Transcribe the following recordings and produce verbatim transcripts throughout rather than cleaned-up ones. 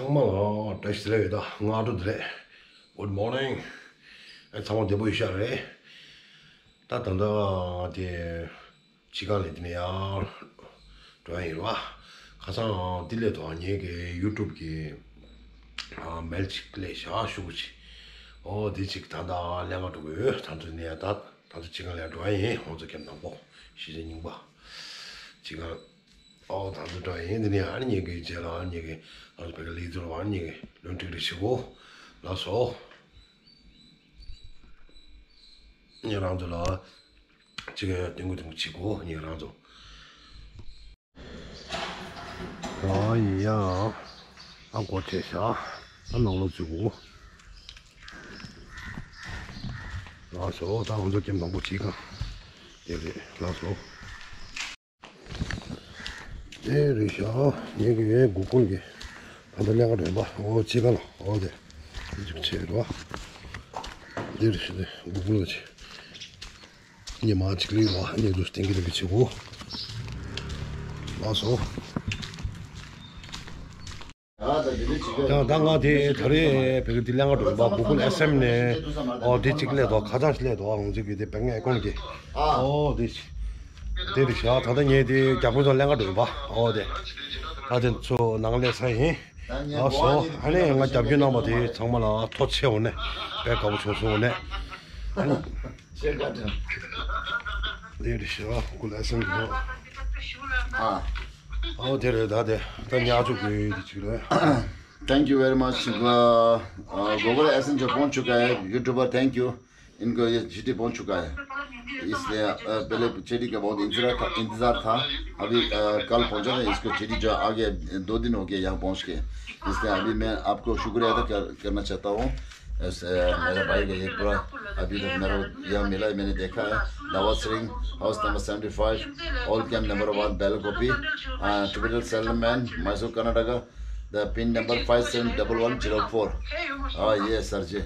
ཚང་མ་ལ་བཀྲ་ཤིས་བདེ་ལེགས་ཡོད། ད་སྔ་དྲོ་བདེ་ལེགས། Good morning། ཨ་ཚང་མ་བདེ་པོ་ཡོད་ཤག་རེད། ད་ད་ལྟ་དེ་སྤྱི་ཁང་ལས་དེ་ནས་ཡར་འགྲོ་ཡ་ཡིན་རེད་བ། ཁ་སང་དེ་སླེབས་དུས་ངེད་ཀྱི་ཡུ་ཊུབ་གི་མེལ་གཅིག་སླེབས་ཤག་ཤོག་གུ་གཅིག་ཨོ་དེ་གཅིག་ད་ལྟ་ལེན་ག་འགྲོ་གི་ཡོད། ད་ལྟ་དེ་ནས་ཡར་ད་ད་ལྟ་སྤྱི་ཁང་ལ་འགྲོ་ཡ་ཡིན། ཧོང་ཚོ་ཁེམ་དང་པོ་གཞིས་བྱེས་རྙིང་པ་སྤྱི་ཁང་། ཨོ་ད་ཚོ་འགྲོ་ཡིན། འདི་ནས་ཨ་ནི་ངེད་ཀྱི་རྗེས་ལ་ཨ་ནི་ངེད་ཀྱི་ཨ་ནི་བོད་ཀྱི་ལི་ཚོ་ཨ་ནི་ངེད་ཀྱི་བློན་ཁྲི་རེ་ཞིག་གོ། ལགས་སོ། ངེད་རང་ཚོ་ལ་ཅི་ག་ཡང་སྟོན་གོ་སྟོན་གོ་བྱེད་གོ། ངེད་རང་ཚོ། ཨ་ཡ། ཨ་སྒོ་ཕྱེ་ཤག་ཨ་ནང་ལོགས་འཛུལ་གོ། ལགས་སོ། ད་ང་ཚོ་ཁེམ་དང་པོ་གཅིག་ག་དེ་རེད། ལགས་སོ། དེ་རེད་ཤག་ངེད་ཀྱི་གུ་གུལ་གྱི་ད་ལྟ་ལས་ཀ་འགྲོ་བ། ཨོ་ཅི་ག་ལ་ཨོ་དེ་དེ་ཅིག་ཆེ་རེད་བ། དེ་རེད་ཤག་དེ་གུ་གུལ་གྱི་ཉི་མ་གཅིག་ལས་བ་ཉི་དུ་སྟེང་གི་རིག་གི་ཆེ་གོ། ལགས་སོ། ཡང་ད་ང་དེ་ད་རེས་བོད་ཀྱི་འདི་ལེན་ག་འགྲོ་བ། གུ་གུལ་ཨེཕ་ཨེམ་ནས། ཨོ་དེ་གཅིག་སླེབས་འདུག་ཁ་བྱང་ཞིག་སླེབས་འདུག་ང་ཚོ་གི་དེ་བེང་ཨེ་ཀོན་གྱི། ཨོ་དེ་དེ་རེད་ཤག་ད་ལྟ་ངས་དེ་རྒྱ་ཕོ་ཚོ་ལེན་ག་འགྲོ་བ། ཨོ་དེ་ད་དེ་ཚོ་ནང་སླེབས་ས་ཡིན། ལགས་སོ། ཨ་ནི་ང་རྒྱབ་སྐྱོར་གནང་བ་དེ་ཚང་མ་ལ་ཐུགས་རྗེ་ཆེ། འོ་ནས་དཔེ་དགའ་པོ་བྱུང་སོང་། འོ་ནས་ཨ་ནི། ཆེ་བཀའ་དྲིན། དེ་རེད་ཤག་གུ་གུལ་ཨེཕ་ཨེམ་གྱི། ཨ། ཨོ་དེ་རེད། ད་དེ་ད་ཉག་ཆུ་གི་དེ་ཅིག་རེད། Thank you very much. A, a, Google AdSense जो पहुंच चुका है, YouTuber, thank you। इनको ये चीटी पहुंच चुका है। इसलिए, अ, पहले चीटी का बहुत इंतजार था, इंतजार था। अभी, अ, कल पहुंचा था इसको चीटी, जो आगे दो दिन हो गया यहाँ पहुंच के। इसलिए अभी मैं आपको शुक्रिया अदा कर, करना चाहता हूँ। इस, अ, मेरे भाई का ये पूरा अभी तक मेरा यहाँ मिला है, मैंने देखा है। दावत Singh, house number seventy five, all camp number one, Belakopi, uh, capital Salem and Mysore, Karnataka, the pin number five seven double one zero four। हाँ, ये सर जी,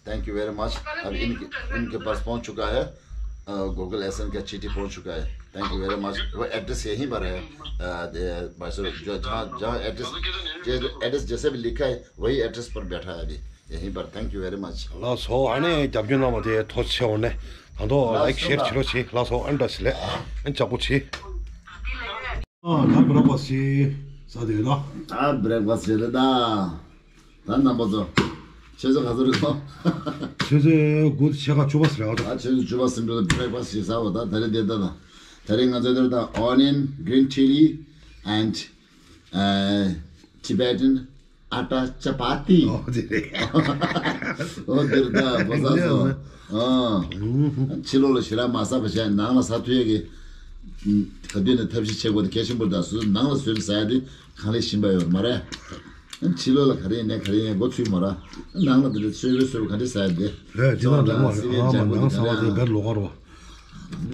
thank you very much। अब इनके, इनके पास पहुंच चुका है, अ, Google AdSense का चीटी पहुंच चुका है। Thank you very much। वो एड्रेस यहीं पर है, अ, दे-, भाई साहब, जो जहाँ, जहाँ एड्रेस, जे-, एड्रेस जैसे भी लिखा है, वही एड्रेस पर बैठा है अभी, यहीं पर। Thank you very much। ལགས་སོ། ཨ་ནི་རྒྱབ་སྐྱོར་གནང་བ་དེ་ཐུགས་རྗེ་ཆེ། འོ་ནས་ད་དུང་ལའིག་ཤེར་བྱེད་རོགས་བྱེད། ལགས་སོ། ཨ་ནི་བཀྲ་ཤིས་བདེ་ལེགས། ཨ་ནི་ལྕགས་པོ་བྱེད། ཨ་ད་བྷི་རེག་ཕ་སི་ཊི་ཟ་དེ་ད། ད་བྷི་རེག་ཕ་སི་ཊི་རེད་ད། ད་རྣམ་པ་ཚོ། ཆུ་ཚོད་ག་ཚོད་རེད་ད། ཆུ་ཚོད་དགུ་ཕྱེད་ཀ་བཅུ་པ་ཟེར་བ་ད། ད་ཆུ་ཚོད་བཅུ་པ་ཟིན་འགྲོ་ད། བྷི་རེག་ཕ་སི་ཊི་ཟ་བ་ད། ད་རེས་འདི་ལྟ་ད། ད་རེས་ང་ཚོ་འདིར་ད་onion, green chili and, uh, Tibetan atta chapati. ཨོ་དེ་རེད། ཨོ་འདིར་ད་བོ་ཟ་སོ། ཨ། ཕྱི་ལོགས་ལ་ཞེ་དྲག་མ་ཟ་བ་བྱས། ནང་ལ་ཟ་ཐུབ་ཡས་ཀྱི་ག་དུས་ནས་ཐབས་ཤེས་བྱེད་དགོས་དེ་གལ་ཆེན་པོ་རེད་ད། སུ་ནང་ལ་བཟོས་ནས་ཟ་ཡ་དེ་གང་ལས་ཤེས་པ་ཡོད་མ་རེད། ཕྱི་ལོགས་ལ་ག་རེ་ཡིན་ནའི་ག་རེ་ཡིན་མགོ་ཚོས་མ་རེད། ནང་ལ་དེ་འདྲ་བཟོས་པའི་བཟོས་པ་ག་འདྲ་ཟ་ཡ་དེ། ལས་འདི་ནང་འདྲ་མ་རེད། ཨ་མ་ནང་ཟ་བ་དེ་བེར་ལོག་ག་རོ། ད་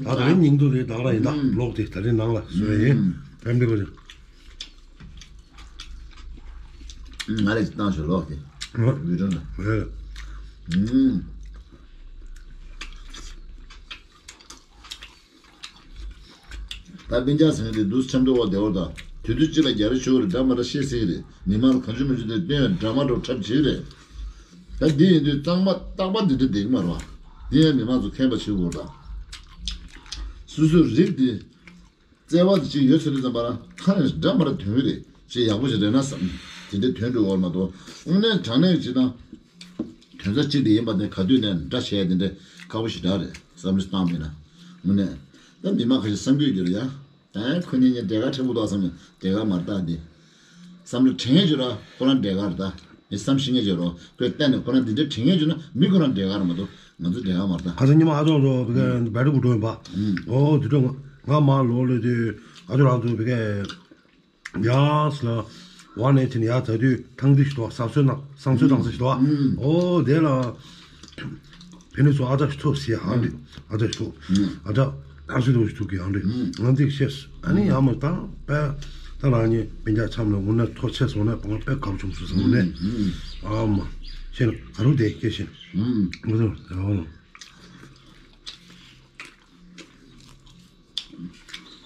ད་རེས་ཉིན་དུ་རེད་ད་ར་ཡིན་ད། ལོག་དེ་ད་རེས་ནང་ལ་བཟོས་ཡིན། ཕེམ་ལི་ག་རེ། ང་ལས་ཅིག་བཏང་ཞོར་ལོག་སྟེ། ཨ། བི་ཌིའོ་ན། ཨེ། ཨུམ། ད་སྤུན་ཀྱག་ཟེར་མཁན་དེ་འདུག་སེ་འཆམ་མཐུན་འོག་བསྡད་ཡོད་ད། དུས་ཚོད་གཅིག་ལ་རྒྱ་རེ་ཞུ་གི་རེད། འདྲ་མ་འདྲ་བཤད་སྲིད་ཀྱི་རེད། མི་མང་ལ་གང་བྱུང་མི་བྱུང་དེ་སྟོན་ཡ་འདྲ་མ་འདྲ་འཁྲབ་བྱེད་ཀྱི་རེད། ད་འདི་ཡིན་དུས་རྟག་པ་རྟག་པ་འདི་འདྲ་བསྡད་ཀྱི་མ་རེད་བ། འདི་ཡང་མི་མང་ཚོ་མཁྱེན་པ་བྱེད་དགོས་རེད་ད། སོ་སོའི་རིགས་འདི། བརྩེ་བ་དེ་ཅིག་ཡོད་ཚོད་དུས་ཙམ་པ་ལ་ཁ་ནས་འདྲ་མ་འདྲ་ཐོན་གྱི་རེད། ཅིག་ཡག་པོ་ཞིག་རེད་ན་བསམ། དེ་འདྲའི་ཐོན་འགྲོ་བར་མ་གཏོགས། དངོས་གནས་དྲང་གནས་ཅིག་དང་། དོན་རྩ་གཅིག་དེ་ཡིན་པ་དེ་ག་དུས་ནས་འདྲ་བྱས་དེ་འདྲའི་ཁག་པོ་ཞིག་འདྲ་རེད་བསམ་བློ་བཏང་མེད་ན། དངོས་གནས། ད་མི་མང་ཁ་ཤས་བསམ་གྱི་ཡོད་རེད་ཡ། ད་ཁོ་གཉིས་གཉིས་འབྲེལ་བ་ཕྲན་བུ་འདུག་བསམ་ནས་འབྲེལ་བ་མ་རེད་ད་འདི། བསམ་བློ་དྲན་ཡས་བྱོས་ར་ཁོ་རང་འབྲེལ་བ་རེད་ད། མི་བསམ་ཤེས་མཁན་བྱོས་རོགས། ཁོས་གཏན་ནས་ཁོ་རང་འདི་འདྲ་དྲན་མཁན་བྱུང་ན་མི་ཁོ་རང་འབྲེལ་བ་རེད་མ་གཏོགས་ང་ཚོ་འབྲེལ་བ་མ་རེད་ད། ཁ་སང་ཉི་མ་ཨ་ཅོག་ཚོ་བི་ཀའི་བེ་ཊི་རི་བུ་འགྲོ་ཡིན་པ། ཨུམ། ཨོ་དེ་འདྲ་ང་མ་ལོག་ལས་དེ་ཨ་ཅོག་རང་ཚོ་བི་ཀའི་ཡང་ལ་ཝང་ནས་ཕྱིན་ཡ་ད་དུས་ཐང་དེ་ཞིག་འདུག་བསང་གསོལ་ནང་བསང་གསོལ་བཏང་ས་ཞིག་འདུག་ཨོ་དེ་ལ། ཕན་ནུས་སུ་ཨ་ཅག་ཞིག་ཐུག་ཟེར་ཨ་འདྲི། ཨ་ཅག་ཞིག་ཐུག་ཨ་ཅག་ཨ་ཅག་ཞིག་ཐུག་གི་ཨ་འདྲི། ང་འདི་ཤེས། ཨ་ནི་ཡང་མ་ད་པས་ད་རང་ཉིད་སྤུན་ཀྱག་འཆམ་ལ་དངོས་གནས་ཐུགས་རྗེ་ཆེ་སོང་ནས་དཔང་པོ་དཔེ་དགའ་པོ་བྱུང་སོང་ཟེར་ནས། ཨ་མ་ཤེས་ན་ག་རུ་དེ་སྐད་ཤེས་ན་ང་ཚོ་ཡང་།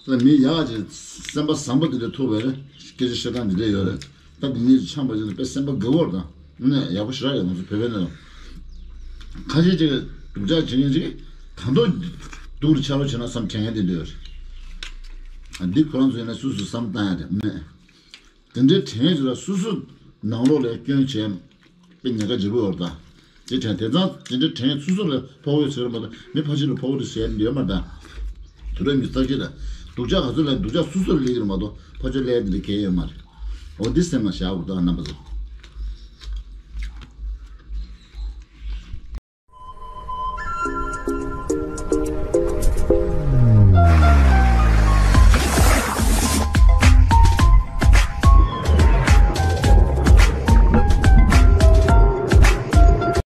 ད་མི་ཡག་ཅིག་སེམས་པ་བཟང་པོ་དེ་འདྲ་ཐུག་པ་རེད། སྐད་ཆ་བཤད་སྟངས་འདི་འདྲ་ཡོད་རེད། ད་འདི་ནས་ཅིག་འཆམ་པ་ཅིག་ན་དཔེ་སེམས་པ་དགའ་བོར་དང་ནས་ཡག་པོ་ཞེ་དྲག་ཡོད། ང་ཚོ་བོད་པའི་ནང་ཁ་ཤས་ཅིག་སྡུག་ཅག་བྱེད་མཁན་ཅིག་ད་དུང་སྡུག་རུ་ཆགས་རོགས་བྱེད་ན་བསམ་དྲན་མཁན་དེ་འདྲ་ཡོད་རེད། ཨ་འདི་ཁོ་རང་ཚོ་ཡིན་ན་སུ་སུ་བསམ་བཏང་ཡ་རེད་མེད། དེ་འདྲའི་དྲན་ཡས་ཅིག་ལ་སོ་སོ་ནང་ལོགས་ལ་སྐྱོན་བྱས་དཔེ་ཉེན་ཁ་ལྗིད་པོ་ཡོད་རེད་ད། དེ་དྲན་དེ་ཙང་དེ་འདྲའི་དྲན་ཡས་སོ་སོ་ལ་ཕོག་ཡོད་ཟེར་མ་གཏོགས་མི་ཕལ་ཆེར་ལ་ཕོག་རེད་ཟེར་ཡ་ཡོད་མ་རེད་ད། དུས་རབས་ཉི་ཤུ་རྩ་གཅིག་ལ་སྡུག་ཅག་ག་ཚོད་ལ་སྡུག་ཅག་སོ་སོ་ལ་སླེབས་ཀྱི་རེད་མ་གཏོགས་ཕར་ཕྱོགས་སླེབས་དེ་འདྲ་གལ་ཡོད་མ་རེད། འོ་འདི་སེམས་ལ་བཞག་དགོས་ད་རྣམ་པ་ཚོ།